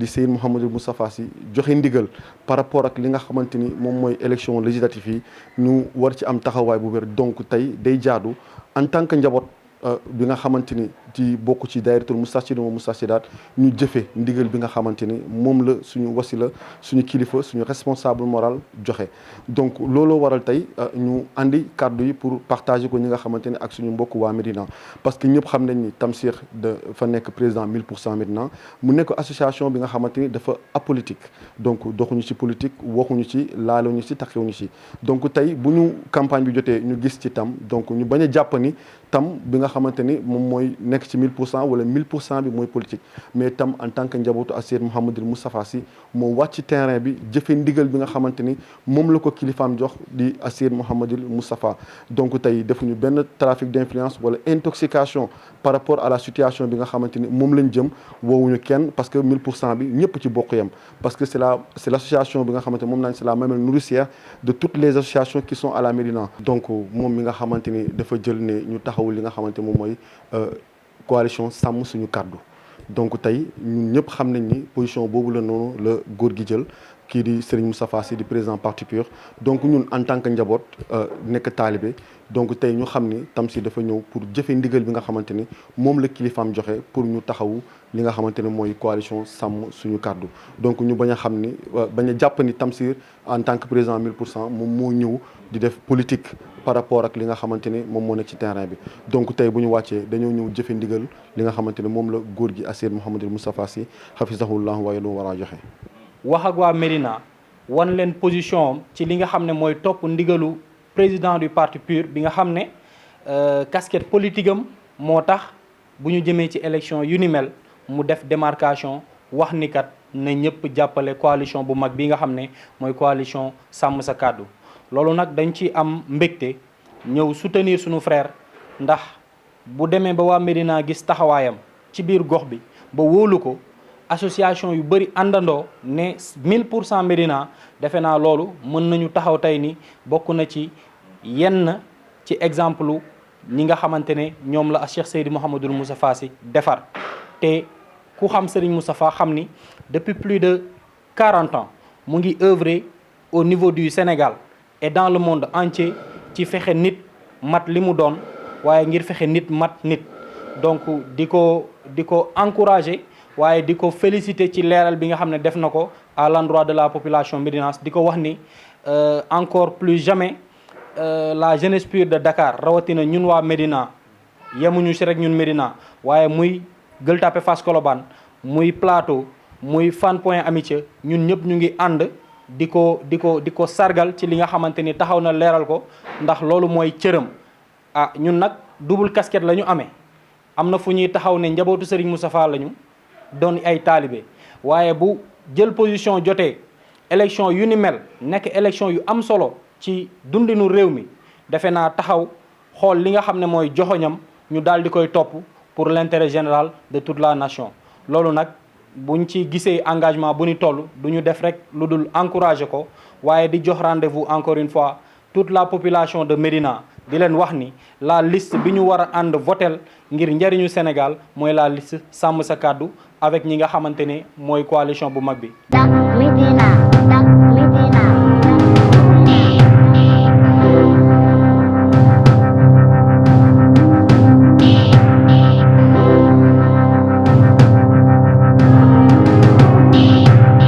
di Seyd Mouhamadul Moustapha Sy joxe ndigal par rapport ak li nga xamante ni moom mooy élection législative yi ñu war ci am taxawaay bu wér. donc tey day jaadu en tant que njaboot bi nga xamante ni ci bokk ci daayiratul Moustarchidine wa Moustarchidaat ñu jëfe ndigal bi nga xamante ni moom la suñu wasila suñu kilifa suñu responsable moral joxe. donc looloo waral tey ñu andi kàddu yi pour partager ko ñi nga xamante ni ak suñu mbokk waa Médina parce que ñëpp xam nañ ni Tamsir dafa nekk président 1000% Médina mu nekk association bi nga xamante ni dafa apolitique. donc doxuñu ci politique waxuñu ci laaluñu ci taxewuñu ci donc tey bu ñu campagne bi jotee ñu gis ci tam donc ñu bañ a jàpp ni tam bi nga xamante ni moom mooy nekk ci 1000% wala 1000% bi mooy politique mais tam en tant que njabootu Seyd Mouhamadul Moustapha Sy moo wàcc ci terrain bi jëfe ndigal bi nga xamante ni moom la ko kilifaam jox di Seyd Mouhamadul Moustapha. donc tey defuñu benn trafic d'influence wala intoxication par rapport à la situation bi nga xamante ni moom lañ jëm woowuñu kenn parce que 1000% bi ñëpp ci bokk yam parce que c'est l'association bi nga xamante ni moom naan c'est la mamelle nourricière de toutes les associations qui sont à la Médina. donc moom mi nga xamante ni dafa jël ne ñu taxawul li nga xamante moom mooy coalition sàmm suñu kàddu. donc tey ñun ñëpp xam nañ ni position boobu la noonu la góor gi jël kii di Serigne Moustapha Sy di président parti PUR. donc ñun en tant que njaboot nekk taalibe donc tey ñu xam ni Tamsir dafa ñëw pour jëfe ndigal bi nga xamante ni moom la kilifaam joxe pour ñu taxawu li nga xamante ne mooy coalition sàmm suñu kàddu. donc ñu bañ a xam ni bañ a jàpp ni Tamsir en tant que président 1000% moom moo ñëw di def politique par rapport ak li nga xamante ni moom moo nekk ci terrain bi. donc tey bu ñu wàccee dañoo ñëw jëfe ndigal li nga xamante ne moom la góor gi Seyd Mouhamadul Moustapha Sy hafizahullah wa yadu war a joxe. wax ak waa Médina wan leen position ci li nga xam ne mooy topp ndigalu président du parti PUR bi nga xam ne casquette politique am moo tax bu ñu jëmee ci élection yu ni mel mu def démarcation wax ni kat na ñëpp jàppale coalition bu mag bi nga xam ne mooy coalition sàmm sa kàddu. loolu nag dañ ci am mbégte ñëw soutenir suñu frère ndax bu demee ba waa Médina gis taxawaayam ci biir gox bi ba wóolu ko association yu bëri àndandoo ne 1000% Médina defe naa loolu mën nañu taxaw tey ni bokk na ci yenn ci exemple ñi nga xamante ne ñoom la Cheikh Seyd Mouhamadul Moustapha Sy defar. te ku xam Serigne Moustapha xam ni depuis plus de 40 ans mu ngi œuvrer au niveau du Sénégal et dans le monde entier ci fexe nit mat li mu doon waaye ngir fexe nit mat nit. donc di ko encourager waaye di ko féliciter ci leeral bi nga xam ne def na ko à l'endroit de la population médinoise di ko wax ni encore plus jamais la jeunesse PUR de Dakar rawatina ñun waa Médina yemuñu si rek ñun Médina waaye muy Gueule Tapée Fass Colobane muy Plateau muy Fann Point Amitié ñun ñëpp ñu ngi ànd di ko sargal ci li nga xamante ni taxaw na leeral ko ndax loolu mooy cëram. ñun nag double casquette la ñu amee am na fu ñuy taxaw ne njabootu Serigne Moustapha lañu doon ay taalibe waaye bu jël position jotee élection yu ni mel nekk élection yu am solo ci dundinu réew mi defe naa taxaw xool li nga xam ne mooy joxoñam ñu daal di koy topp pour l'intérêt général de toute la nation. loolu nag buñ ci gisee engagement bu ñu toll du ñu def rek lu dul encourager ko waaye di jox rendez-vous encore une fois toute la population de Médina di leen wax ni la liste bi ñu war a ànd votel ngir njëriñu Sénégal mooy la liste sàmm sa kàddu avec ñi nga xamante ne mooy coalition bu mag bi.